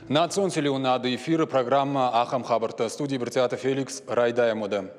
Национ телеуынады эфиры программӕ «Ахӕм хабӕрттӕ» студийы Брытъиаты Феликс райдайӕм уӕдӕ.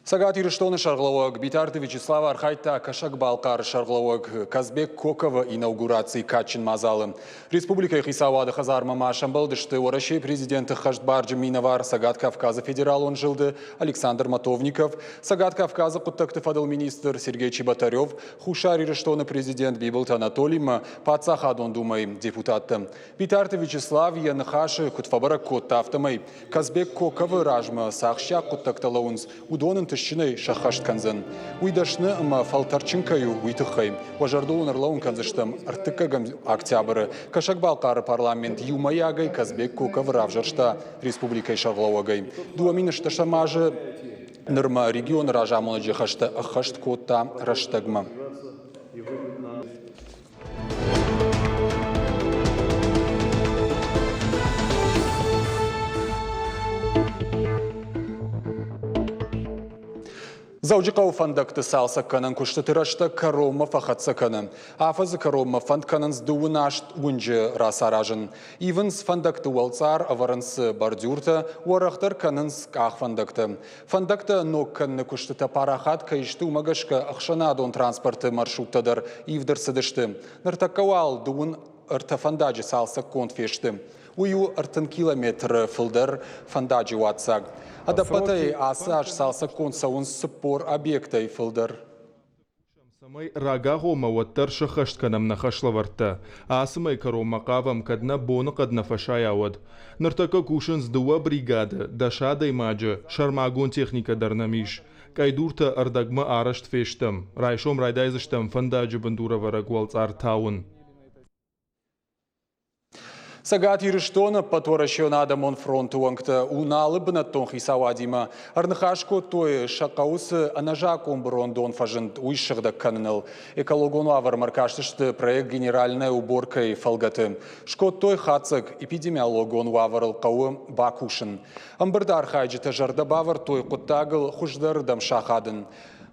Цӕгат Ирыстоны сӕргълӕууӕг Битарты Вячеслав архайдта Кӕсӕг-Балхъары сӕргълӕууӕг Казбек Коковы инаугурацийы кадджын мадзалы. Республикӕйы хицауады хӕдзармӕ ма сӕмбӕлдысты Уӕрӕсейы президенты хӕстбарджын минӕвар Цӕгат Кавказы федералон зылды Александр Матовников, Цӕгат Кавказы хъуыддӕгты фӕдыл министр Сергей Чеботарев, Хуссар Ирыстоны президент Бибылты Анатолимӕ, Паддзахадон Думӕйы депутаттӕ. Битарты Вячеслав йӕ ныхасы куыд фӕбӕрӕг кодта, афтӕмӕй Казбек Коковы размӕ цы ахсджиаг хъуыддӕгтӕ лӕууынц, уыдон ӕнтыстджынӕй сӕххӕст кӕндзӕн. Уый дӕсны ӕмӕ фӕлтӕрдджын кӕй у, уый тыххӕй. Уӕ зӕрдыл уын ӕрлӕууын кӕндзыстӕм ӕртыккӕгӕм октябры Кӕсӕг-Балхъары парламент иумӕйагӕй Казбек Коковы равзӕрста республикӕйы сӕргълӕууӕгӕй. 2010 азы нырмӕ регионы разамонӕджы хӕстӕ ӕххӕст кодта рӕстӕгмӕ. Дзӕуджыхъӕуы фӕндӕгты цалцӕггӕнӕн куыстыты рӕстӕг кӕронмӕ фӕхӕццӕ кӕны. Афӕдзы кӕронмӕ фӕнд кӕнынц 18 уынджы рацаразын. Ивынц фӕндӕгты уӕлцъар, ӕвӕрынц бордюртӕ, уӕрӕхдӕр кӕнынц къахвӕндӕгтӕ. Фӕндӕгтӕ ног кӕныны куыстытӕ парахат кӕй сты, уымӕ гӕсгӕ ӕхсӕнадон транспорты маршруттӕ дӕр ивд ӕрцыдысты. Ныртӕккӕ уал 33 фӕндаджы цалцӕггонд фесты. Уый у 30 километры фылдӕр фӕндаджы уадздзаг. Ӕдӕппӕтӕй ацы аз цалцӕггонд цӕуынц 40 объектӕй фылдӕр. Цӕмӕй рагагъоммӕ уӕддӕр сӕххӕст кӕнӕм нӕ хӕслӕвӕрдтӕ. Ацы мӕй кӕронмӕ хъавӕм, кӕд нӕ боныхъӕд нӕ фӕсайа, уӕд. Ныртӕккӕ кусынц дыууӕ бригады, дӕс адӕймаджы, сӕрмагонд техникӕ дӕр нӕм ис. Къӕйдуртӕ ӕрдӕгмӕ арӕзт фестӕм. Райсом райдайдзыстӕм фӕндаджы бындурӕвӕрӕг уӕлцъар тауын. Цӕгат Ирыстоны Ӕппӕтуӕрӕсеон адӕмон фронты уӕнгтӕ Уналы бынӕттон хицауадимӕ ӕрныхас кодтой, сӕ хъӕуы цы ӕнӕзакъон бырондон фӕзынд, уый ссыгъдӕг кӕныныл. Экологон уавӕрмӕ ӕркастысты проект «Генеральная уборка»-йы фӕлгӕты. Скодтой хатдзӕг, эпидемиологон уавӕрыл хъӕуы бакусын. Ӕмбырды архайджытӕ зӕрдӕ бавӕрдтой хъуыддагыл хуыздӕрырдӕм сахадын.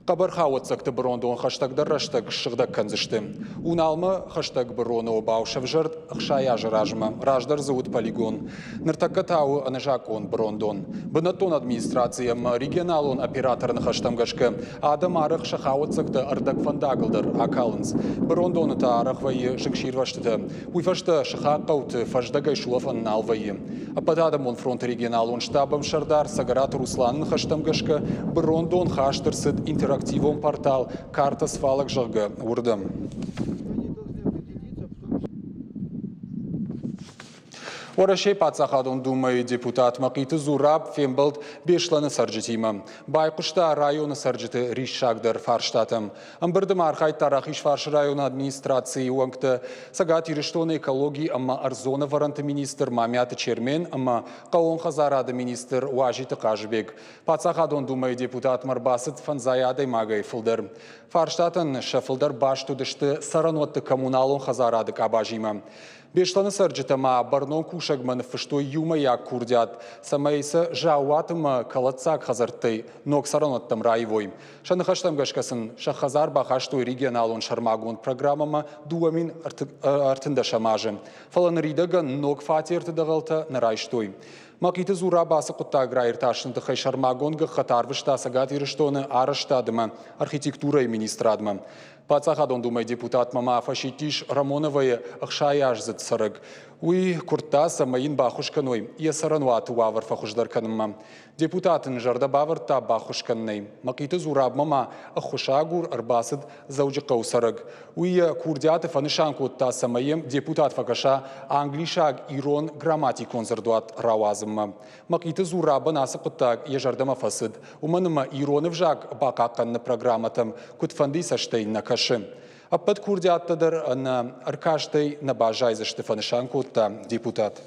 Хъӕбӕр хауӕццӕгты бырондон хӕстӕгдӕр рӕстӕг ссыгъдӕг кӕндзысты. Уналмӕ хӕстӕг быроны обау сӕвзӕрд 60 азы размӕ, раздӕр дзы уыд полигон. Ныртӕккӕ та у ӕнӕзакъон бырондон. Бынӕттон администраци ӕмӕ регионалон операторы ныхӕстӕм гӕсгӕ, адӕм арӕх сӕ хауӕццӕгтӕ ӕрдӕгфӕндагыл дӕр акалынц. Бырондоны та арӕх вӕййы зынгсирвӕзтытӕ. Уый фӕстӕ сыхаг хъӕуты фӕздӕгӕй сулӕфӕн нал вӕййы. Ӕппӕтадӕмон фронты регионалон штабы ӕмсӕрдар Цӕгӕраты Русланы ныхӕстӕм гӕсгӕ, бырондон хаст ӕрцыд интерактивон портал «Карта свалок», зӕгъгӕ, уырдӕм. Уӕрӕсейы Паддзахадон Думӕйы депутат Мӕхъиты Зураб фембӕлд Беслӕны цӕрджытимӕ. Байхъуыста районы цӕрджыты риссагдӕр фарстатӕм. Ӕмбырды ма архайдта Рахизфарсы районы администрацийы уӕнгтӕ, Цӕгат Ирыстоны экологи ӕмӕ ӕрдзон ӕвӕрӕнты министр Мамиаты Чермен ӕмӕ хъӕууон хӕдзарады министр Уазиты Хъазыбег. Паддзахадон Думӕйы депутатмӕ ӕрбацыд фӕндзай адӕймагӕй фылдӕр. Фарстатӕн сӕ фылдӕр баст уыдысты цӕрӕнуӕтты коммуналон хӕдзарады къабазимӕ. Беслӕны цӕрджытӕ ма бӕрнон кусӕгмӕ ныффыстой иумӕйаг курдиат, цӕмӕй сӕ заууат ӕмӕ кӕлӕддзаг хӕдзӕрттӕй ног цӕрӕнуӕттӕм раивой. Сӕ ныхӕстӕм гӕсгӕ сын сӕ хӕдзар бахастой регионалон сӕрмагонд программӕмӕ 2013 азы. Фӕлӕ ныридӕгӕн ног фатерты дӕгъӕлтӕ нӕ райстой. Мӕхъиты Зураб ацы хъуыддаг раиртасыны тыххӕй сӕрмагонд гӕххӕтт арвыста Цӕгат Ирыстоны арӕзтадмӕ, архитектурӕйы министрадмӕ. Паддзахадон Думӕйы депутатмӕ ма фӕсидтис Рамоновайы 60-аздзыд цӕрӕг. Уый куырдта, цӕмӕй йын баххуыс кӕной йӕ цӕрӕнуаты уавӕр фӕхуыздӕр кӕнынмӕ. Депутат ын зӕрдӕ бавӕрдта баххуыс кӕнынӕй. Мӕхъиты Зурабмӕ ма ӕххуысагур ӕрбацыд Дзӕуджыхъӕуы цӕрӕг. Уый йӕ курдиаты фӕнысан кодта, цӕмӕй йӕм депутат фӕкӕса англисаг-ирон грамматикон дзырдуат рауадзынмӕ. Мӕхъиты Зурабӕн ацы хъуыддаг йӕ зӕрдӕмӕ фӕцыд, уымӕн ӕмӕ ирон ӕвзаг бахъахъхъӕныны программӕтӕм куыдфӕндыйы цӕстӕй нӕ кӕсы. Ӕппӕт курдиаттӕ дӕр ӕнӕ ӕркастӕй нӕ баззайдзысты, фӕнысан кодта депутат.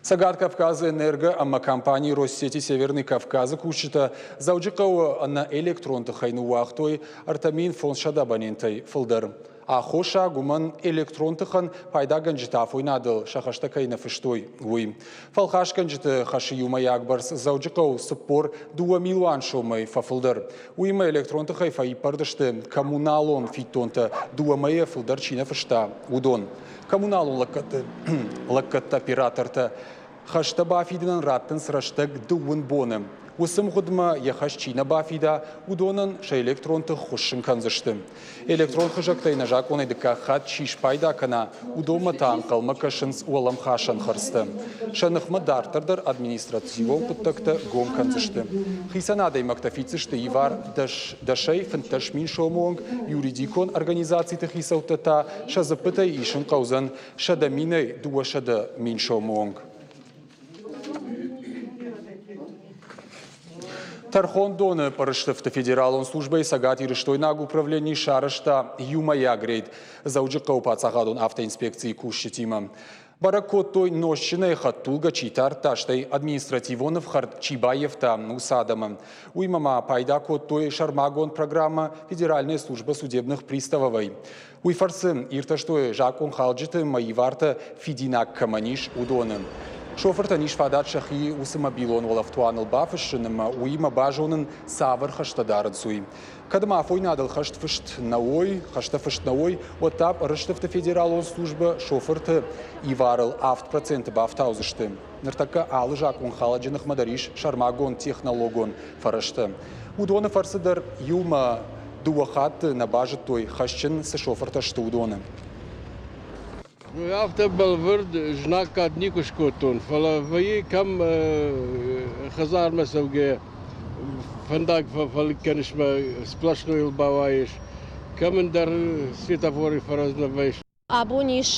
Цӕгат Кавказы энерго ӕмӕ компани Россети Северный Кавказ-ы кусджытӕ Дзӕуджыхъӕуы ӕнӕ электрон тыхӕй ныууагътой 3500 абонентӕй фылдӕр. Аххосаг уымӕн электрон тыхӕн пайдагӕнджытӕ афойнадыл сӕ хӕстӕ кӕй нӕ фыстой, уый. Фӕлхасгӕнджыты хӕсы иумӕйаг бӕрц Дзӕуджыхъӕуы 42 милуан сомӕй фӕфылдӕр. Уыимӕ электрон тыхӕй фӕиппӕрд сты коммуналон фиддонтӕ дыууӕ мӕйӕ фылдӕр чи нӕ фыста, уыдон. Коммуналон лӕггӕдты лӕггӕдты оператортӕ хӕстӕ бафидынӕн раттынц рӕстӕг дыууын боны. Уыцы мгъуыдмӕ йӕ хӕс чи нӕ бафида, уыдонӕн сӕ электрон тых хуыссын кӕндзысты. Электрон хызӕгтӕй нӕзакъонӕй дыккаг хатт чи спайда кӕна, уыдонмӕ та ӕнхъӕлмӕ кӕсынц уӕлӕмхасӕн хӕрдзтӕ. Сӕ ныхмӕ дарддӕр дӕр административон хъуыддӕгтӕ гом кӕндзысты. Хицӕн адӕймӕгтӕ фиддзысты ивар дӕсӕй 15 000 сомы онг, юридикон организациты хицӕуттӕ та сӕ дзыппытӕй исын хъӕудзӕн 100 000-ӕй 200 000 сомы онг. Тӕрхондоны пъырыстыфты федералон службӕйы цӕгатирыстойнаг управлени сарӕзта иумӕйаг рейд Дзӕуджыхъӕуы паддзахадон автоинспекцийы кусджытимӕ. Бӕрӕг кодтой, нозтджынӕй хӕдтулгӕ чи тардта, стӕй административон ӕфхӕрд чи баййӕфта, уыцы адӕмы. Уыимӕ ма пайда кодтой сӕрмагонд программӕ Федеральная служба судебных приставов-ӕй. Уый фӕрцы иртӕстой закъонхалджыты ӕмӕ ивартӕ фидинаг кӕмӕн ис, уыдоны. Шофыртӕн ис фадат сӕхи уыцы мобилон уӕлӕфтуаныл бафыссын ӕмӕ уыимӕ базонын, цавӕр хӕстӕ дарынц, уый. Кӕд ма афойнадыл хӕст фыст нӕ уой, хӕстӕ фыст нӕ уой, уӕд та пъырыстыфты федералон службӕ шофырты иварыл 7% бафтаудзысты. Ныртӕккӕ алы закъонхалӕджы ныхмӕ дӕр ис сӕрмагонд технологон фӕрӕзтӕ. Уыдоны фӕрцы дӕр иумӕ дыууӕ хатты нӕ базыдтой, хӕсджын цы шофыртӕ сты, уыдоны. Афтӕ бӕлвырд знаггад никуы скодтон, фӕлӕ вӕййы кӕм хӕдзармӕ цӕугӕ фӕндаг фӕлыг кӕныс мӕ сплошнойыл бауайыс, кӕм ӕндӕр светофоры фӕрӕз нӕ вӕййыс. Абон ис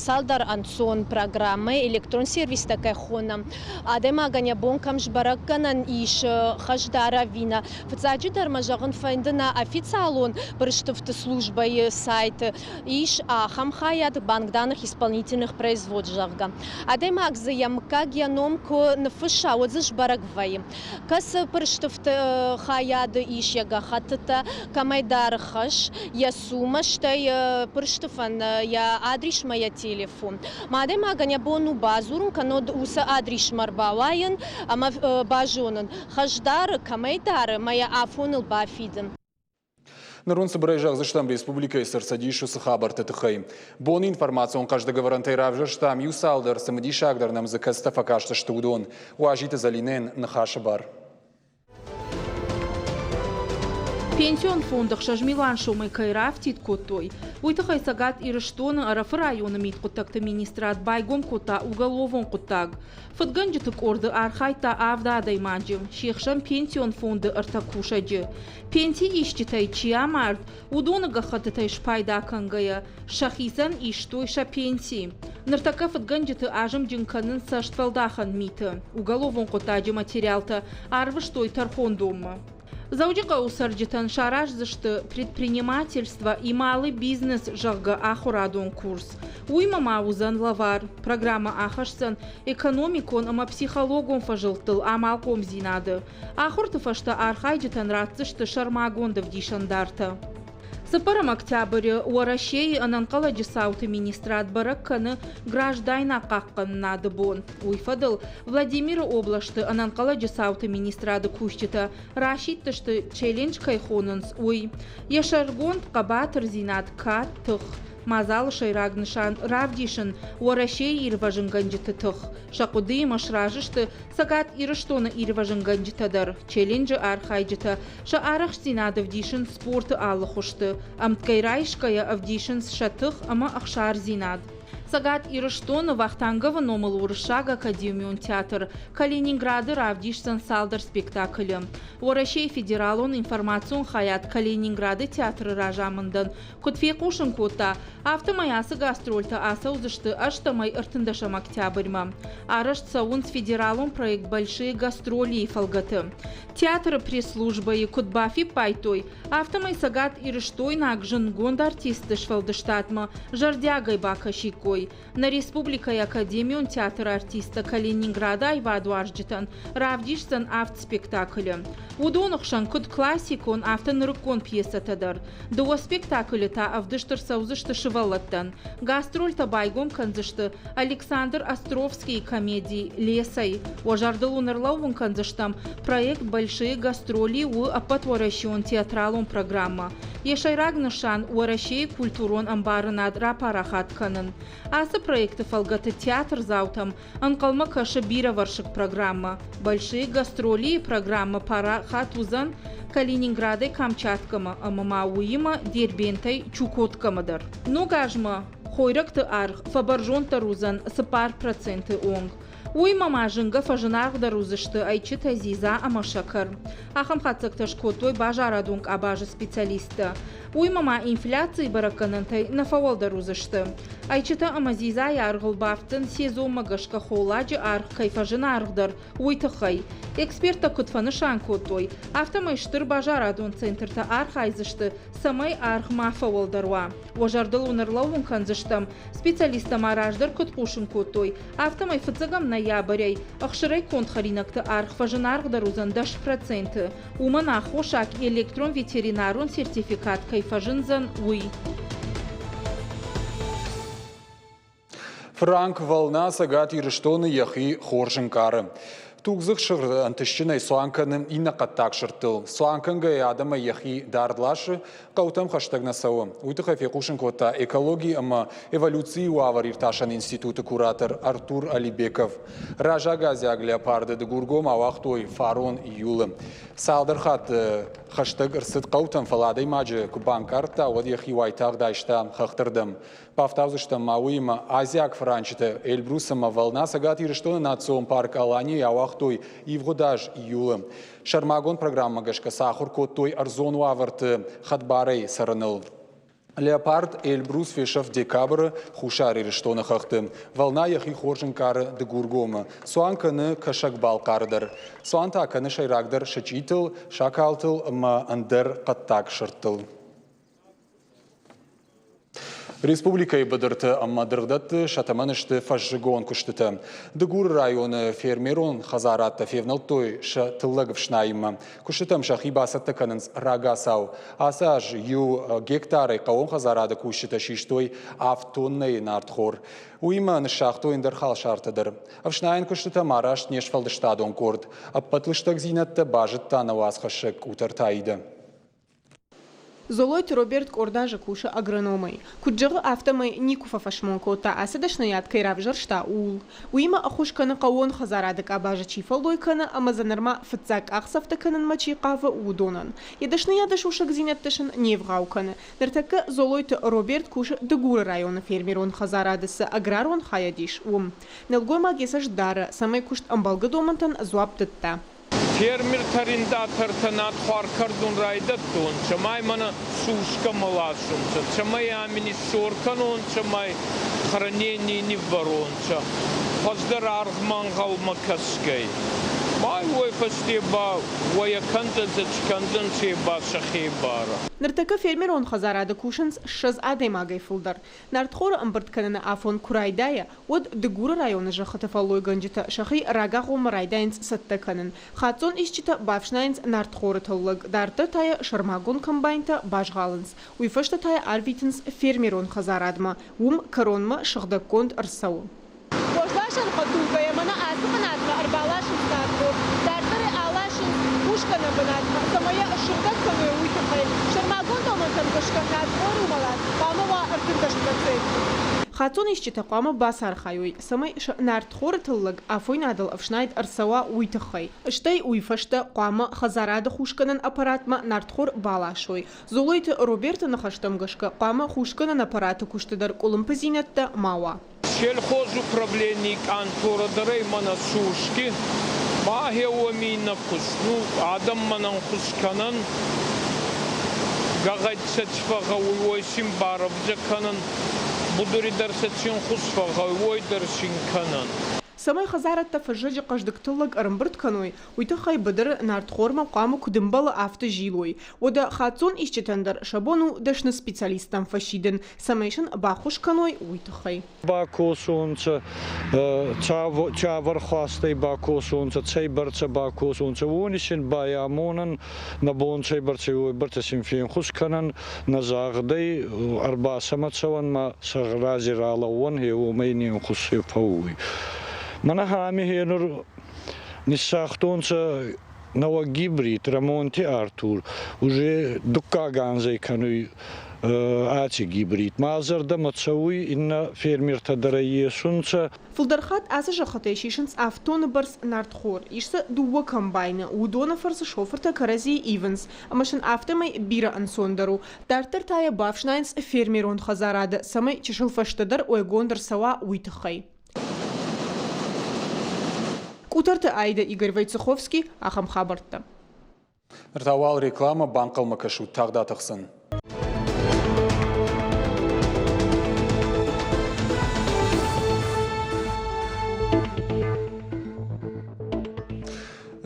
цалдӕр ӕнцон программӕ, электрон сервистӕ кӕй хонӕм. Адӕймагӕн йӕ бон кӕм сбӕрӕггӕнӕн ис хӕсдар ӕви нӕ. Фыццаджыдӕр мӕ зӕгъын фӕнды нӕ официалон пъырыстыфты службӕйы сайты ис ахӕм хайад банк данных исполнительных производств, зӕгъгӕ. Адӕймаг дзы йӕ мыггаг, йӕ ном куы ныффысса, уӕд дзы сбӕрӕг вӕййы. Кӕцы пъырыстыфты хайады ис йӕ гӕххӕттытӕ, кӕмӕй дары хӕс, йӕ суммӕ, стӕй пъырыстыфӕн йӕ адрисмӕ йӕ телефон. Ма адӕймагӕн йӕ бон у бадзурын, кӕннод уыцы адрисмӕ ӕрбауайын ӕмӕ базонын, хӕс дары, кӕмӕй дары, ӕмӕ йӕ афоныл бафидын. Ныр уын цыбырӕй зӕгъдзыстӕм республикӕйы цы ӕрцыдис, уыцы хабӕртты тыххӕй. Боны информацион хъӕздыг ӕвӕрӕнтӕй равзӕрстам иу цалдӕр, цымыдисагдӕр нӕм дзы кӕцытӕ фӕкастысты, уыдон. Уазиты Зӕлинӕйӕн ныхасы бар. Пенсион фонды 6 милуан сомы кӕй рафтид кодтой, уый тыххӕй Цӕгат Ирыстоны Ӕрӕфы районы мидхъуыддӕгты министрад байгом кодта уголовон хъуыддаг. Фыдгӕнджыты къорды архайдта авд адӕймаджы, се хсӕн пенсион фонды ӕртӕ кусӕджы. Пенси исджытӕй чи амард, уыдоны гӕххӕттытӕй спайда кӕнгӕйӕ, сӕхицӕн истой сӕ пенси. Ныртӕккӕ фыдгӕнджыты азымджын кӕнынц цӕстфӕлдахӕн миты. Уголовон хъуыддаджы материалтӕ арвыстой тӕрхондонмӕ. Дзӕуджыхъӕуы цӕрджытӕн сараздзысты предпринимательство и малый бизнес, зӕгъгӕ, ахуырадон курс. Уыимӕ ма уыдзӕн лӕвар. Программӕ ахӕсдзӕн экономикон ӕмӕ психологон фӕзылдтыл амалхъомдзинады. Ахуырты фӕстӕ архайджытӕн ратдзысты сӕрмагонд ӕвдисӕндартӕ. Цыппӕрӕм октябры Уӕрӕсейы ӕнӕнхъӕлӕджы цауты министрад бӕрӕг кӕны граждайнаг хъахъхъӕнынады бон. Уый фӕдыл Владимиры областы ӕнӕнхъӕлӕджы цауты министрады кусджытӕ расидтысты, челлендж кӕй хонынц, уый. Йӕ сӕргонд хъӕбатырдзинад, кад, тых. Мадзалы сӕйраг нысан равдисын Уӕрӕсейы ирвӕзынгӕнджыты тых. Сӕ хъуыдыимӕ сразы сты Цӕгат Ирыстоны ирвӕзынгӕнджытӕ дӕр, челленджы архайджытӕ сӕ арӕхстдзинад ӕвдисынц спорты алы хуызты, ӕмткӕй райсгӕйӕ ӕвдисынц сӕ тых ӕмӕ ӕхсардзинад. Цӕгат Ирыстоны Вахтанговы номыл Уырыссаг академион театр Калининграды равдисдзӕн цалдӕр спектаклы. Уӕрӕсейы федералон информацион хайад Калининграды театры разамындӕн куыд фехъусын кодта, афтӕмӕй ацы гастрольтӕ ацӕудзысты ӕстӕмӕй ӕртындӕсӕм октябрьмӕ. Арӕзт цӕуынц федералон проект «Большие гастроли»-йы фӕлгӕты. Театры пресс-службӕйы куыд бафиппайдтой, афтӕмӕй Цӕгат Ирыстойнаг зындгонд артистты сфӕлдыстадмӕ зӕрдиагӕй бакӕсиккой. равдисиккой. Нӕ республикӕйы академион театры артисттӕ Калининграды аивадуарзджытӕн равдисдзӕн авд спектаклы. Уыдоны хсӕн куыд классикон, афтӕ нырыккон пьесӕтӕ дӕр. Дыууӕ спектаклы та ӕвдыст ӕрцӕудзысты сывӕллӕттӕн. Гастрольтӕ байгом кӕндзысты Александр Островскийы комеди «Лесӕй». Уӕ зӕрдыл уын ӕрлӕууын кӕндзыстӕм, проект «Большие гастроли» у ӕппӕтуӕрӕсеон театралон программӕ. Йӕ сӕйраг нысан – Уӕрӕсейы культурон ӕмбарынад рапарахат кӕнын. Ацы проекты фӕлгӕты театрдзаутӕм ӕнхъӕлмӕ кӕсы бирӕвӕрсыг программӕ. «Большие гастроли»-йы программӕ парахат уыдзӕн Калининградӕй Камчаткӕмӕ ӕмӕ ма уыимӕ Дербентӕй Чукоткӕмӕ дӕр. Ног азмӕ хойрӕгты аргъ фӕбӕрзонддӕр уыдзӕн 4% онг. Уыимӕ ма зынгӕ фӕзынаргъдӕр уыдзысты ӕйчытӕ, дзидза ӕмӕ сӕкӕр. Ахӕм хатдзӕгтӕ скодтой базарадон къабазы специалисттӕ. Уыимӕ ма инфляцийы бӕрӕггӕнӕнтӕй нӕ фӕуӕлдӕр уыдзысты. Ӕйчытӕ ӕмӕ дзидзайы аргъыл бафтдзӕн сезонмӕ гӕсгӕ холладжы аргъ кӕй фӕзынаргъдӕр, уый тыххӕй. Эксперттӕ куыд фӕнысан кодтой, афтӕмӕй стыр базарадон центртӕ архайдзысты, цӕмӕй аргъ ма фӕуӕлдӕр уа. Уӕ зӕрдыл уын ӕрлӕууын кӕндзыстӕм, специалисттӕ ма раздӕр куыд хъусын кодтой, афтӕмӕй фыццӕгӕм ноябрӕй ӕхсырӕй конд хӕринӕгты аргъ фӕзынаргъдӕр уыдзӕн 10%. Уымӕн аххосаг электрон ветеринарон сертификат кӕй фӕзындзӕн, уый. Франк Волна Цӕгат Ирыстоны йӕхи хорз ӕнкъары. Тугдзых сырд ӕнтыстджынӕй цуан кӕны иннӕ хъӕддаг сырдтыл. Цуан кӕнгӕйӕ адӕмӕй йӕхи дард ласы, хъӕутӕм хӕстӕг нӕ цӕуы. Уый тыххӕй фехъусын кодта экологи ӕмӕ эволюцийы уавӕр иртасӕн институты куратор Артур Алибеков. Раззагазиаг леопарды Дыгургом ауагътой фарон июлы. Цалдӕр хатты хӕстӕг ӕрцыд хъӕутӕм, фӕлӕ адӕймаджы куы банкъардта, уӕд йӕхи уайтагъд айста хӕхтырдӕм. Бафтаудзыстӕм ма уыимӕ азиаг фыранчыты Эльбрус ӕмӕ Волна Цӕгат Ирыстоны национ парк Аланийы ауагътой ивгъуыд аз июлы. Сӕрмагонд программӕ гӕсгӕ сӕ ахуыр кодтой ӕрдзон уавӕрты хӕдбарӕй цӕрыныл. Леопард Эльбрус фесӕфт декабры Хуссар Ирыстоны хӕхты. Волна йӕхи хорз ӕнкъары Дыгургомы. Цуан кӕны Кӕсӕг-Балхъары дӕр. Цуан та кӕны сӕйрагдӕр сычъитыл, сакалтыл ӕмӕ ӕндӕр хъӕддаг сырдтыл. Республикӕйы быдырты ӕмӕ дыргъдӕтты сӕ тӕмӕны сты фӕззыгон куыстытӕ. Дыгуры районы фермерон хӕдзарадтӕ февнӕлдтой сӕ тыллӕг ӕфснайынмӕ. Куыстытӕм сӕхи бацӕттӕ кӕнынц рагацау. Ацы аз иу гектарӕй хъӕууон хӕдзарады кусджытӕ систой авд тоннӕйы нартхор. Уыимӕ ныссагътой ӕндӕр халсартӕ дӕр. Ӕфснайӕн куыстытӕм арӕзт не сфӕлдыстадон къорд. Ӕппӕт лыстӕгдзинӕдтӕ базыдта нӕ уацхӕссӕг Къутӕрты Аидӕ. Золойты Роберт къорд азы кусы агрономӕй. Куыд зӕгъы, афтӕмӕй никуы фӕфӕсмон кодта, ацы дӕсныйад кӕй равзӕрста, ууыл. Уыимӕ ӕххуыс кӕны хъӕууон хӕдзарады къабазы чи фӕллой кӕны ӕмӕ дзы нырма фыццаг къахдзӕфтӕ кӕнынмӕ чи хъавы, уыдонӕн. Йӕ дӕсныйады сусӕгдзинӕдтӕ сын не вгъау кӕны. Ныртӕккӕ Золойты Роберт кусы Дыгуры районы фермерон хӕдзарады цы аграрон хайад ис, уым. Нӕлгоймаг йӕ цӕст дары, цӕмӕй куыст ӕмбӕлгӕ домӕнтӕн дзуапп дӕтта. Фермертӕ-арендатортӕ надхуар кӕрдун райдӕдтонцӕ, цӕмӕй мӕнӕ сускӕмӕ ласунцӕ, цӕмӕй ами ниссор кӕнонцӕ, цӕмӕй хранение ниввӕронцӕ, хуӕздӕр аргъмӕ ӕнгъӕлмӕ кӕсгӕй. Ма уой фӕсте ба уӕйӕ кӕндзӕнцӕ, ци кӕндзӕнцӕ ба сӕхе барӕ. Ныртӕккӕ фермерон хӕдзарады кусынц 20 адӕймагӕй фылдӕр. Нартхоры ӕмбырд кӕныны афон куы райдайа, уӕд Дыгуры районы зӕххыты фӕллойгӕнджытӕ сӕхи рагагъоммӕ райдайынц цӕттӕ кӕнын. Хаццон исчитӕ бафснайынц нартхоры тыллӕг, дарддӕр та йӕ сӕрмагонд комбайнтӕ базгъалынц. Уый фӕстӕ та йӕ арвитынц фермерон хӕдзарадмӕ, уым кӕронмӕ сыгъдӕггонд ӕрцӕуы. Уӕзласӕн хӕдтулгӕйӕ мӕнӕ ацы бынатмӕ ӕрбаласынц нартхор, дарддӕр ӕй аласынц хусгӕнӕн бынатмӕ, цӕмӕй йӕ ссыгъдӕг кӕной, уый тыххӕй. Сӕрмагонд домӕнтӕм гӕсгӕ нартхоры уымӕлад хъуамӕ уа 35%. Хаццон исчитӕ хъуамӕ бацархайой, цӕмӕй сӕ нартхоры тыллӕг афойнадыл ӕфснайд ӕрцӕуа, уый тыххӕй. Стӕй уый фӕстӕ хъуамӕ хӕдзарады хусгӕнӕн аппаратмӕ нартхор баласой. Золойты Роберты ныхӕстӕм гӕсгӕ, хъуамӕ хусгӕнӕн аппараты куысты дӕр къуылымпыдзинӕдтӕ ма уа. Сельхозуправлений къантора дӕр ӕй мӕнӕ сушки, мӕхе уоми нӕ куст. Ну, адӕм мӕнӕн ӕнхус кӕнӕн, гӕгъӕдь сӕ ци фӕгъгъӕуй, уой син барӕвдзӕ кӕнӕн, будури дӕр сӕ ци ӕнхус фӕгъгъӕуй, уой дӕр син кӕнӕн. Цӕмӕй хӕдзарӕдтӕ фӕззӕджы хъӕздыг тыллӕг ӕрӕмбырд кӕной, уый тыххӕй быдыры нартхормӕ хъуамӕ куыд ӕмбӕлы, афтӕ зилой. Уӕдӕ хаццон исчитӕн дӕр сӕ бон у дӕсны специалисттӕм фӕсидын, цӕмӕй сын баххуыс кӕной, уый тыххӕй. Бакосонцӕ, цавӕр хуастӕй бакосонцӕ, цӕйбӕрцӕ бакосонцӕ, уони син байамонӕн, нӕ бон цӕйбӕрцӕ, уойбӕрцӕ син фенхус кӕнӕн, нӕ загъдӕй ӕрбацӕмӕ цӕуӕн ма сӕ рази ралӕууӕн, гье уомӕй не нхус фӕууй. Мӕнӕ ами гьенур ниссагътонцӕ нӕуӕг гибрид Рамонти Артур уже дуккаг анзӕй кӕнуй аци гибрид. Ма зӕрдӕмӕ цӕуй, иннӕ фермертӕ дӕр ӕй есунцӕ. Фылдӕр хатт ацы зӕххытӕй сисынц авд бӕрц нартхор. Ис дзы дыууӕ комбайны. Уыдоны фӕрцы шофыртӕ кӕрӕдзийы ивынц, ӕмӕ сын афтӕмӕй бирӕ ӕнцондӕр у. Дарддӕр та йӕ бафснайынц фермерон хӕдзарады, цӕмӕй чысыл фӕстӕдӕр уӕйгонд ӕрцӕуа, уый тыххӕй. Къутӕрты Аидӕ, Игорь Войцеховский, ахӕм хабӕрттӕ. Ныр та уал рекламӕ банхъӕлмӕ кӕсут тагъд атӕхдзӕн.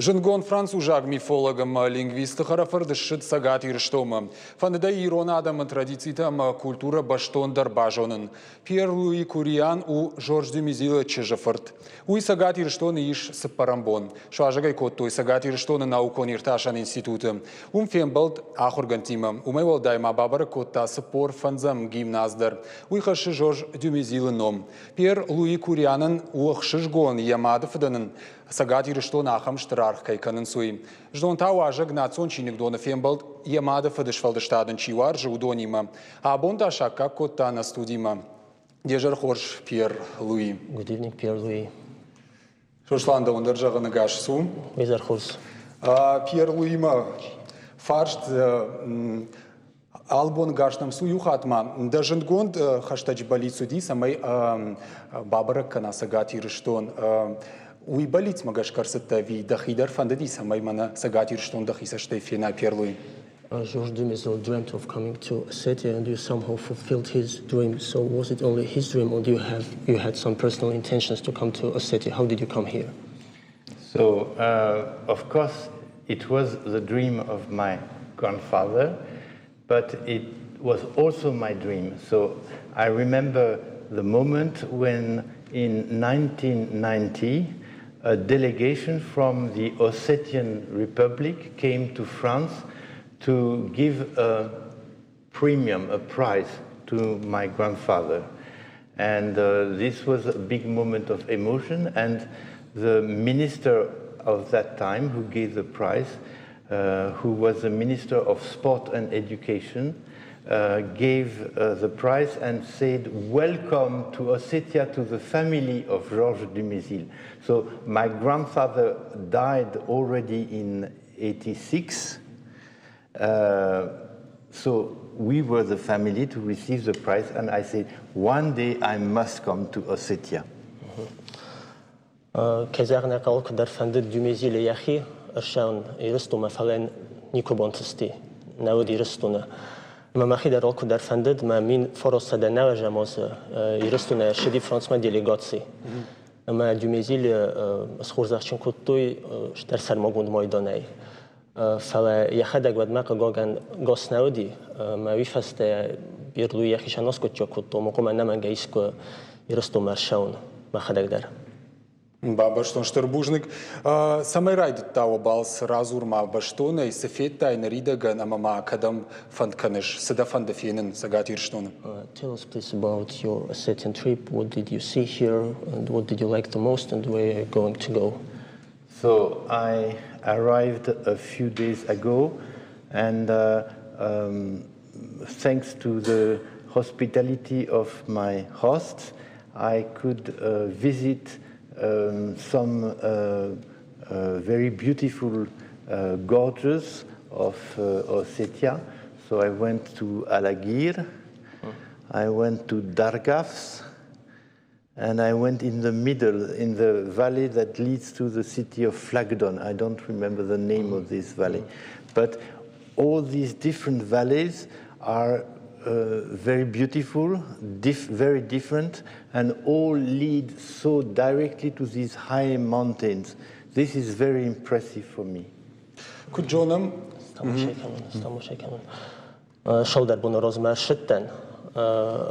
Зындгонд французаг мифолог ӕмӕ лингвисты хӕрӕфырт ссыд Цӕгат Ирыстонмӕ. Фӕндыд ӕй ирон адӕмы традицитӕ ӕмӕ культурӕ бӕстондӕр базонын. Пьер-Луи Куриан у Жорж Дюмезилы чызджы фырт. Уый Цӕгат Ирыстоны ис цыппӕрӕм бон. Суазӕг ӕй кодтой Цӕгат Ирыстоны наукон-иртасӕн институты. Уым фембӕлд ахуыргӕндтимӕ. Уымӕй уӕлдай ма бабӕрӕг кодта 45-ӕм гимназ дӕр. Уый хӕссы Жорж Дюмезилы ном. Пьер-Луи Курианӕн у ӕхсызгон, йӕ мады фыдӕн ын Цӕгат Ирыстоны ахӕм стыр аргъ кӕй кӕнынц, уый. Знон та уазӕг национ чиныгдоны фембӕлд йӕ мады фыды сфӕлдыстад ын чи уарзы, уыдонимӕ. Абон та саккаг кодта нӕ студимӕ. Де зӕр хорз, Пьер Луи. Good evening, Pierre Louis. Сослан, дӕуӕн дӕр зӕгъы ныгас цу. Изӕр хорз. Пьер Луимӕ фарст албон гас нӕм цу иу хатт ма. Дӕ зындгонд хӕстӕджы бӕллиц уыди, цӕмӕй бабӕрӕг кӕна Цӕгат Ирыстон. Уый бӕллицмӕ гӕсгӕ ӕрцыдтӕ ӕви дӕхи дӕр фӕндыди, цӕмӕй мӕнӕ Цӕгат Ирыстон дӕхи цӕстӕй фена, Пьер Луи? Georges Dumézil dreamt of coming to Ossetia and you somehow fulfilled his dream. So was it only his dream or do you have you had some personal intentions to come to Ossetia? How did you come here? So, of course, it was the dream of my grandfather, but it was also my dream. So I remember the moment when in 1990 a delegation from the Ossetian Republic came to France to give a premium, a prize to my grandfather. And this was a big moment of emotion. And the minister of that time who gave the prize, who was the minister of sport and education, gave the prize and said, Welcome to Ossetia, to the family of Georges Dumézil. So my grandfather died already in 86. So we were the family to receive the prize, and I said, one day I must come to Ossetia. Кӕй зӕгъын ӕй хъӕуы, куыддӕр фӕндыд Дюмезилы йӕхи ӕрсӕн Ирыстонмӕ, фӕлӕ никуы бантысти, нӕ уыд Ирыстоны. Ӕмӕ мӕхи дӕр алкуыдӕр фӕндыд, мӕ 1919 азы Ирыстонӕй ӕрсыди Францмӕ делегаци. Ӕмӕ Дюмезилы схорзӕхджын кодтой стыр сӕрмагонд майданӕй. Фӕлӕ йӕхӕдӕг уӕдмӕ, хъыгагӕн, гос нӕ уыди, ӕмӕ уый фӕстӕ Берлуй йӕхицӕн аскъуыддзаг кодта, ома хъуамӕ ӕнӕмӕнгӕй искуы Ирыстонмӕ ӕрцӕуын мӕхӕдӕг дӕр. Бамбӕрстон, стыр бузныг. Цӕмӕй райдыдта уӕ балц? Радзур ма бӕстонӕй, цы федтай ныридӕгӕн ӕмӕ ма кӕдӕм фӕнд кӕныс, цы дӕ фӕнды фенын Цӕгат Ирыстоны? Tell us please about your Ossetian trip. What did you see here and what did you like the most and where are you going to go? So I arrived a few days ago, and thanks to the hospitality of my hosts, I could visit some very beautiful gorges of Ossetia. So I went to Alagir, I went to Dargavs, and I went in the middle, in the valley that leads to the city of Flagdon. I don't remember the name of this valley. But all these different valleys are very beautiful, very different, and all lead so directly to these high mountains. This is very impressive for me. Куыд зонӕм? Сӕлдӕр боны размӕ ссыдтӕн,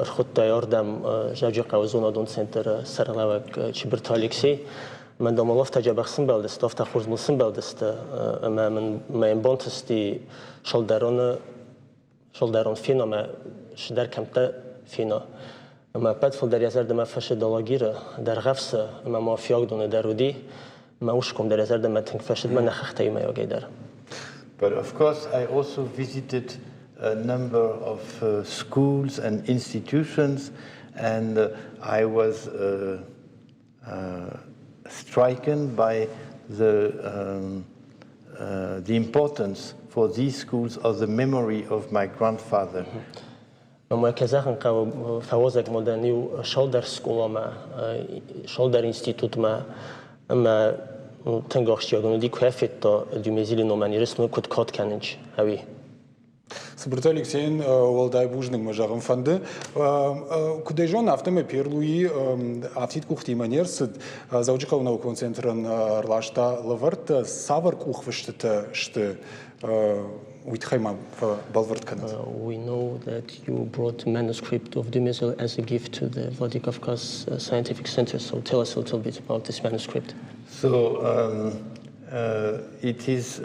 ӕрхуыдтай ардӕм Дзӕуджыхъӕуы зонадон центры сӕргълӕууӕг Чыбырты Алексей. Мӕн дам афтӕ дзӕбӕх сымбӕлдысты, афтӕ хорз мыл сымбӕлдысты, ӕмӕ мын мӕ бантысти сӕлдӕроны сӕлдӕрон фена мӕ цыдӕр кӕмттӕ фена. Ӕмӕ ӕппӕт фылдӕр йӕ зӕрдӕмӕ фӕцыд Алагиры, Дӕргъӕвсы ӕмӕ ма Фиагдоны дӕр уыди. Мӕ усгом дӕр йӕ зӕрдӕмӕ тынг фӕцыд мӕ нӕ хӕхтӕ иумӕйагӕй дӕр. But of course, I also visited a number of schools and institutions, and I was stricken by the importance for these schools of the memory of my grandfather. Мӕ кӕй зӕгъын хъӕуы, фӕуазӕг ма дӕн иу цалдӕр скъоламӕ, цалдӕр институтмӕ ӕмӕ тынг ахсджиаг уыди, куы федта Дюмезили номӕн Ирыстоны куыд кад кӕнынц, ӕви. Цыбырты Алексейӕн уӕлдай бузныг мӕ зӕгъын фӕнды. Куыд ӕй зонын, афтӕмӕй Пьер Луи афтид къухтимӕ не рцыд. Дзӕуджыхъӕуы наукон центрӕн ӕрласта лӕвӕрттӕ. Цавӕр къухфыстытӕ сты, уый тыххӕй ма бӕлвырд кӕнӕд. We know that you brought manuscript of Dumézil as a gift to the Vladikavkaz Scientific Center, so tell us a little bit about this manuscript. So it is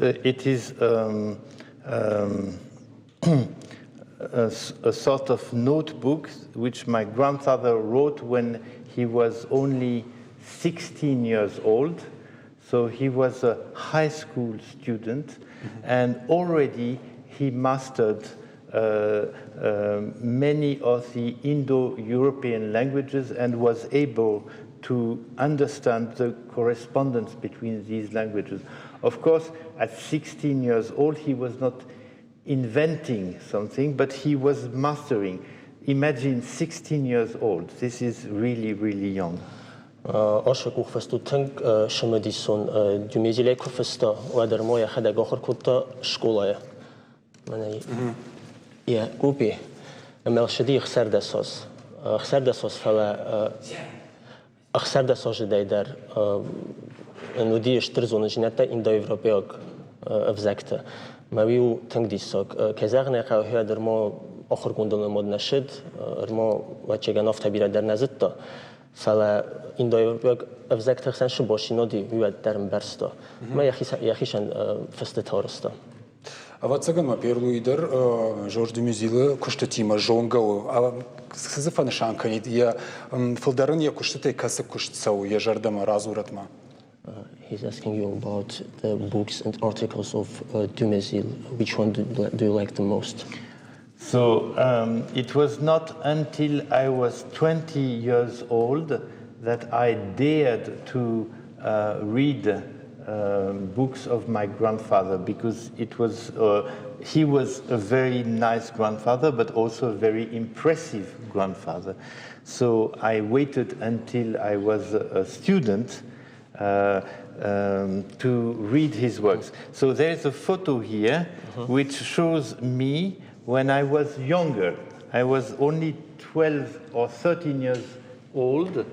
a sort of notebook which my grandfather wrote when he was only 16 years old. So he was a high school student, and already he mastered many of the Indo-European languages and was able to understand the correspondence between these languages. Of course, at 16 years old, he was not inventing something, but he was mastering. Imagine 16 years old. This is really, really young. Ацы къухфыст у тынг цымыдисон. Дюмезилӕй куы фыста, уӕд ӕрмо йӕхӕдӕг ахуыр кодта скъолайы. Мӕнӕ йӕ къопи ӕмӕ ссыди 16 аз. 16 аз, фӕлӕ 16 азыдӕй дӕр ын уыди стыр зонындзинӕдтӕ индоевропейаг ӕвзӕгты. Мӕ уый у тынг диссаг. Кӕй зӕгъын ӕй хъӕуы, уӕд ӕрмо ахуыргондон ӕмод нӕ ссыд, ӕрмо ӕвӕццӕгӕн афтӕ бирӕ дӕр нӕ зыдта. Фӕлӕ индоевропейаг ӕвзӕгты хсӕн сыбосиноди уый уӕддӕр ӕмбӕрста. Мӕ йӕхицӕн фыстытӕ арӕзта. Ӕвӕццӕгӕн ма Пьер Луи дӕр Жорж Дюмезилы куыстытимӕ зонгӕ у. Цы дзы фӕнысан кӕнид, йӕ фылдӕр ын йӕ куыстытӕй кӕцы куыст цӕуы йӕ зӕрдӕмӕ, радзурӕд ма. He's asking you about the books and articles of Dumézil. Which one do you like the most? So it was not until I was 20 years old that I dared to read books of my grandfather because it was he was a very nice grandfather but also a very impressive grandfather. So I waited until I was a student to read his works. So there is a photo here which shows me when I was younger. I was only 12 or 13 years old.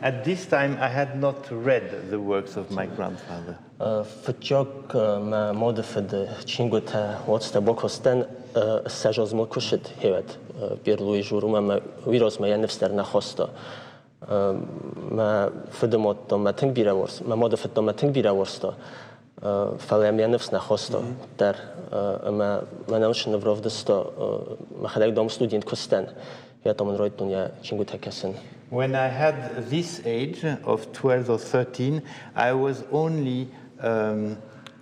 At this time, I had not read the works of my grandfather. Фыццаг мӕ мады фыды чингуытӕ уацтӕ бакастӕн 20 азмӕ куы ссыд, гъеуӕд Пьер Луи Журумӕ мӕ уый размӕ йӕ ныфс дӕр нӕ хаста. Мӕ фыды мад та мӕ тынг бирӕ уарзта, мӕ мады фыд та мӕ тынг бирӕ уарзта, фӕлӕ йӕм йӕ ныфс нӕ хаста дӕр. Ӕмӕ мӕнӕн сын равдыста, мӕхӕдӕг дам студент куы сдӕн, йӕ та мын райдыдтон йӕ чингуытӕ кӕсын. When I had this age of 12 or 13, I was only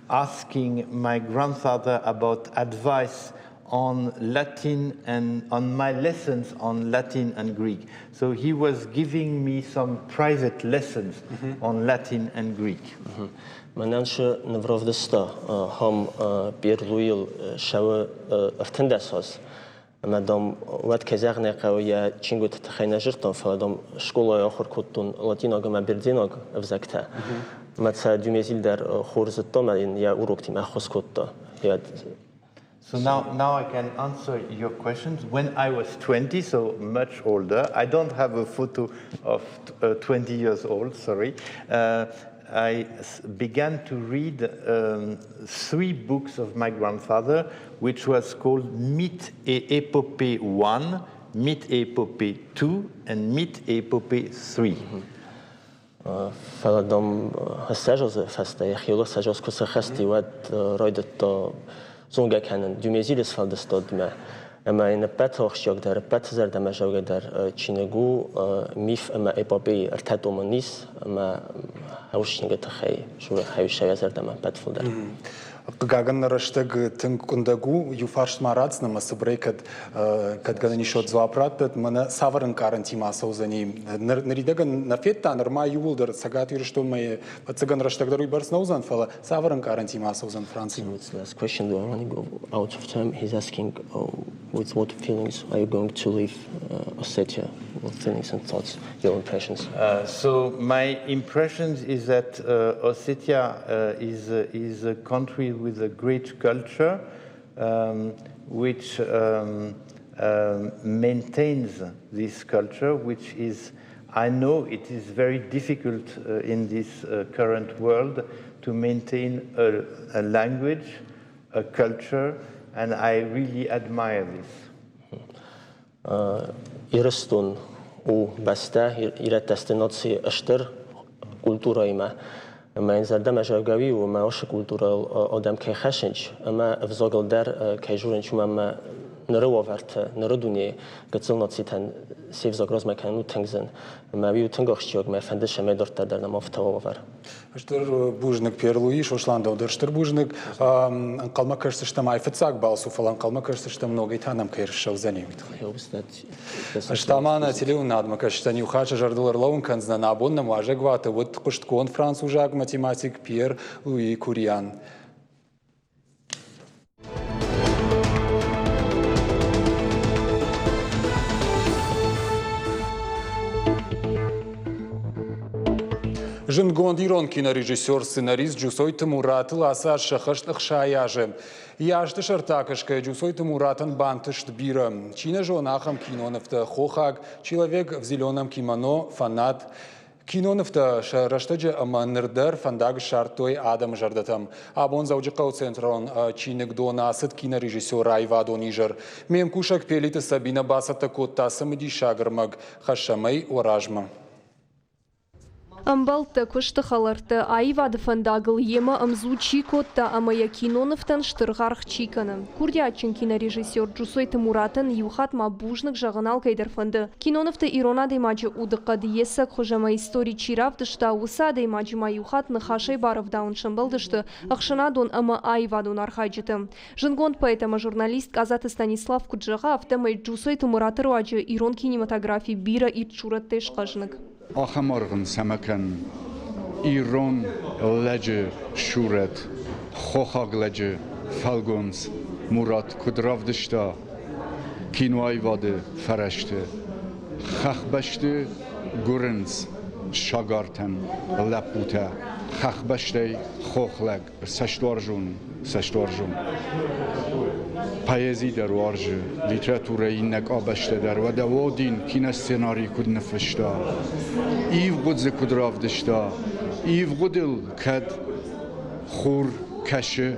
asking my grandfather about advice on Latin and on my lessons on Latin and Greek. So he was giving me some private lessons on Latin and Greek. Мӕнӕн шы нывравдыста хам Пьер Луил шауы 13 аз. Ӕмӕ, дам, уӕд кӕй зӕгъын ӕй хъӕуы, йӕ чингуыты тыххӕй нӕ зыдтон, фӕлӕ, дам, скъолайы ахуыр кодтон латинаг ӕмӕ бердзенаг ӕвзӕгтӕ. Ӕмӕ сӕ Дюмезиль дӕр хорз зыдта ӕмӕ йын йӕ уроктимӕ ӕххуыс кодта. Йӕ So now I can answer your questions. When I was 20, so much older, I don't have a photo of 20 years old, sorry. I began to read three books of my grandfather, which was called Mythe et Épopée 1, Mythe et Épopée 2, and Mythe et Épopée 3. Фӕлӕ дам ссӕдз фӕстӕ йӕхиуыл ссӕдз куы сӕххӕст и, уӕд райдыдта зонгӕ кӕнын Дюмезилы сфӕлдыстадмӕ. Ӕмӕ йын ӕппӕты ахсджиагдӕр, ӕппӕты зӕрдӕмӕзӕугӕдӕр чиныг у Миф ӕмӕ эпопейы ӕртӕ томы ис, ӕмӕ уыцы чиныгы тыххӕй дзуры Хӕуисӕ йӕ зӕрдӕмӕ ӕппӕт фылдӕр. Хъыгагӕн, нӕ рӕстӕг тынг къуындӕг у. Иу фарст ма ратдзынӕн ӕмӕ цыбырӕй кӕд кӕд гӕнӕн ис, уӕд дзуапп раттӕд. Мӕнӕ цавӕр ӕнкъарӕнтимӕ ацӕудзӕни? Ныридӕгӕн нӕ федта, нырма иууылдӕр Цӕгат Ирыстонмӕ ӕцӕгӕн рӕстӕг дӕр уыйбӕрц нӕ уыдзӕн, фӕлӕ цавӕр ӕнкъарӕнтимӕ ацӕудзӕн Францимӕ? Last question, we are running out of time. He's asking, with what feelings are you going to leave Ossetia? What feelings and thoughts, your impressions? So my impressions is that Ossetia is a country with a great culture, which maintains this culture, which is, I know it is very difficult in this current world to maintain a language, a culture, and I really admire this. Ирыстон у бӕстӕ, ирӕттӕ сты нацийы стыр культурӕимӕ. Ӕмӕ йын зӕрдӕмӕ зӕгъгӕ уый у, ӕмӕ уыцы культурӕйыл адӕм кӕй хӕссынц ӕмӕ ӕвзагыл дӕр кӕй дзурынц, уымӕ ӕмӕ ныры уавӕрты, ныры дунейы гыццыл нацитӕн се взаг размӕ кӕнын у тынг зын. Ӕмӕ уый у тынг ахсджиаг, мӕ фӕнды цӕмӕй дарддӕр дӕр нӕм афтӕ уа уавӕр. Стыр бузныг, Пьер Луи, Сослан, дӕу дӕр стыр бузныг. Ӕнхъӕлмӕ кӕсдзыстӕм, ай фыццаг балц у, фӕлӕ ӕнхъӕлмӕ кӕсдзыстӕм ногӕй та нӕм кӕй ӕрцӕудзӕни, уый тыххӕй. Ӕз та ма нӕ телеуынынадмӕ кӕсджытӕн иу хатт сӕ зӕрдыл ӕрлӕууын кӕндзынӕн, абон нӕм уазӕгуаты уыд хъуыстгонд французаг математик Пьер Луи Куриан. Зындгонд ирон кинорежиссер, сценарист Джусойты Муратыл ацы аз сӕххӕст 60 азы. Йӕ азты сӕрты акӕсгӕйӕ Джусойты Муратӕн бантыст бирӕ. Чи нӕ зоны ахӕм кинонывтӕ «Хохаг», «Человек в зеленом кимоно», «Фанат». Кинонывтӕ сӕ рӕстӕджы ӕмӕ ныр дӕр фӕндаг ссардтой адӕмы зӕрдӕтӕм. Абон Дзӕуджыхъӕуы центрон чиныгдоны ацыд кинорежиссеры аивадон изӕр. Ме мкусӕг Пелиты Сабинӕ бацӕттӕ кодта цымыдисаг ӕрмӕг «Хӕссӕм ӕй уӕ размӕ». Ӕмбӕлттӕ, куысты хӕлӕрттӕ, аивады фӕндагыл йемӕ ӕмдзу чи кодта ӕмӕ йӕ кинонывтӕн стыр аргъ чи кӕны. Курдиатджын кинорежиссер Джусойты Муратӕн иу хатт ма бузныг зӕгъын алкӕйдӕр фӕнды. Кинонывты ирон адӕймаджы удыхъӕд, йе цӕг хуыз ӕмӕ истори чи равдыста, уыцы адӕймаджы ма иу хатт ныхасӕй барӕвдауын сӕмбӕлдысты ӕхсӕнадон ӕмӕ аивадон архайджытӕ. Зындгонд поэт ӕмӕ журналист Къадзаты Станислав куыд зӕгъы, афтӕмӕй Джусойты Мураты руаджы ирон кинематографи бирӕ ирд сурӕттӕй схъӕзныг. Ахӕм аргъ ын цӕмӕ кӕн ирон лӕджы сурӕт, хохаг лӕджы фӕлгонц Мурат куыд равдыста киноаивады фӕрӕзты. Хӕхбӕсты гуырынц сагартӕн лӕппутӕ, хӕхбӕстӕй хохлӕг цӕстуарзон, цӕстуарзон. Поэзи дӕр уарзы, литературӕйы иннӕ къабӕзтӕ дӕр. Уӕдӕ Один киносценарий куыд ныффыста, ивгъуыд дзы куыд равдыста, ивгъуыдыл кӕд хур кӕсы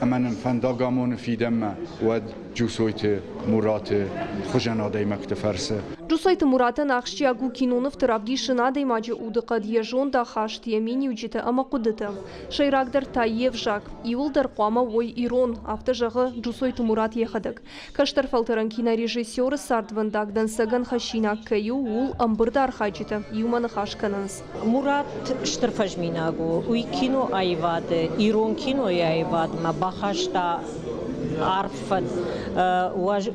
ӕмӕ нын фӕндаг амоны фидӕнмӕ, уӕд Джусойты Мураты хуызӕн адӕймӕгты фӕрцы. Джусойты Муратӕн ахсджиаг у кинонывты равдисын адӕймаджы удыхъӕд, йӕ зондахаст, йӕ миниуджытӕ ӕмӕ хъуыдытӕ. Сӕйрагдӕр та йе взаг. Иуылдӕр хъуамӕ уой ирон, афтӕ зӕгъы Джусойты Мурат йӕхӕдӕг. Кӕстӕр фӕлтӕрӕн кинорежиссеры цардвӕндаг дӕнцӕгӕн хӕссинаг кӕй у, ууыл ӕмбырды архайджытӕ иумӕ ныхас кӕнынц. Мурат стыр фӕзминаг у. Уый киноаивады, ирон кинойы аивадмӕ бахаста арф фӕд,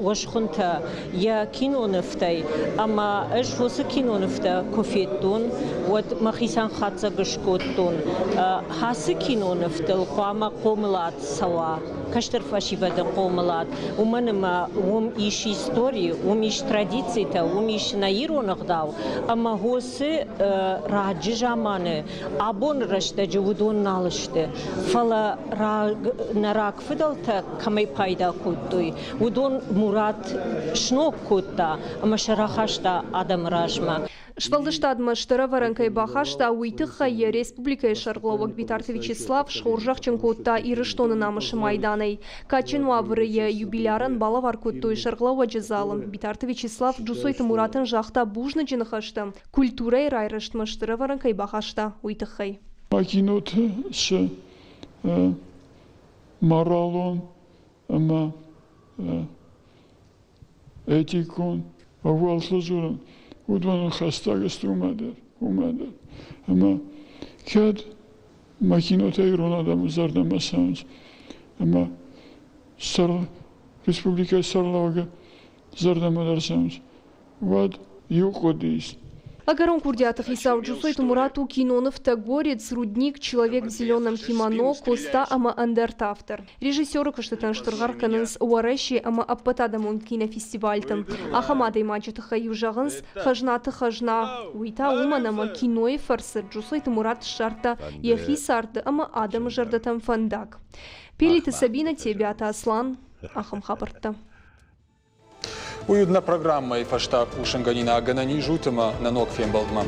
уӕзхуынтӕ йӕ кинонывтӕй. Ӕмӕ ӕз уыцы кинонывтӕ куы федтон, уӕд мӕхицӕн хатдзӕг скодтон, ацы кинонывтыл хъуамӕ хъомылад цӕуа. кӕстӕр фӕсивӕды хъомылад, уымӕн ӕмӕ уым ис истори, уым ис традицитӕ, уым ис нӕ ирон ӕгъдау, ӕмӕ уыцы раджы заманы, абоны рӕстӕджы уыдон нал сты. Фӕлӕ нӕ рагфыдӕлтӕ кӕмӕй пайда кодтой, уыдон Мурат сног кодта ӕмӕ сӕ рахаста адӕмы размӕ. Сфӕлдыстадмӕ стыр ӕвӕрӕн кӕй бахаста, уый тыххӕй йӕ республикӕйы сӕргълӕууӕг Битарты Вячеслав схорзӕхджын кодта Ирыстоны намысы майданӕй. Кадджын уавӕры йӕ юбилярӕн балӕвар кодтой сӕргълӕууӕджы залы. Битарты Вячеслав Джусойты Муратӕн загъта бузныджы ныхӕстӕ, культурӕйы райрӕзтмӕ стыр ӕвӕрӕн кӕй бахаста, уый тыххӕй. Киноты цы моралон ӕмӕ этикон ӕууӕлтыл дзурын, уыдоныл хӕстӕг сты уымӕ дӕр, уымӕ дӕр. Ӕмӕ кӕд мӕ кинотӕ ирон адӕмы зӕрдӕмӕ цӕуынц, ӕмӕ сӕр республикӕйы сӕргълӕууӕгы зӕрдӕмӕ дӕр цӕуынц, уӕд иу хъуыды ис. Ӕгӕрон курдиаты хицау Джусойты Мурат у кинонывтӕ «Горец», «Рудник», «Человек в зеленом кимоно», «Коста» ӕмӕ ӕндӕрты автор. Режиссеры куыстытӕн стыр аргъ кӕнынц Уӕрӕсе ӕмӕ ӕппӕтадӕмон кинофестивальты. Ахӕм адӕймаджы тыххӕй-иу зӕгъынц «хӕзнаты хӕзна». Уый та уымӕн ӕмӕ кинойы фӕрцы Джусойты Мурат ссардта йӕхи царды ӕмӕ адӕмы зӕрдӕтӕм фӕндаг. Пелиты Сабинӕ, Тебиаты Аслан, ахӕм хабӕрттӕ. Уый уыд нӕ программӕйы фӕстаг хъусынгӕнинаг ӕнӕниз ут ӕмӕ нӕ ног фембӕлдмӕ.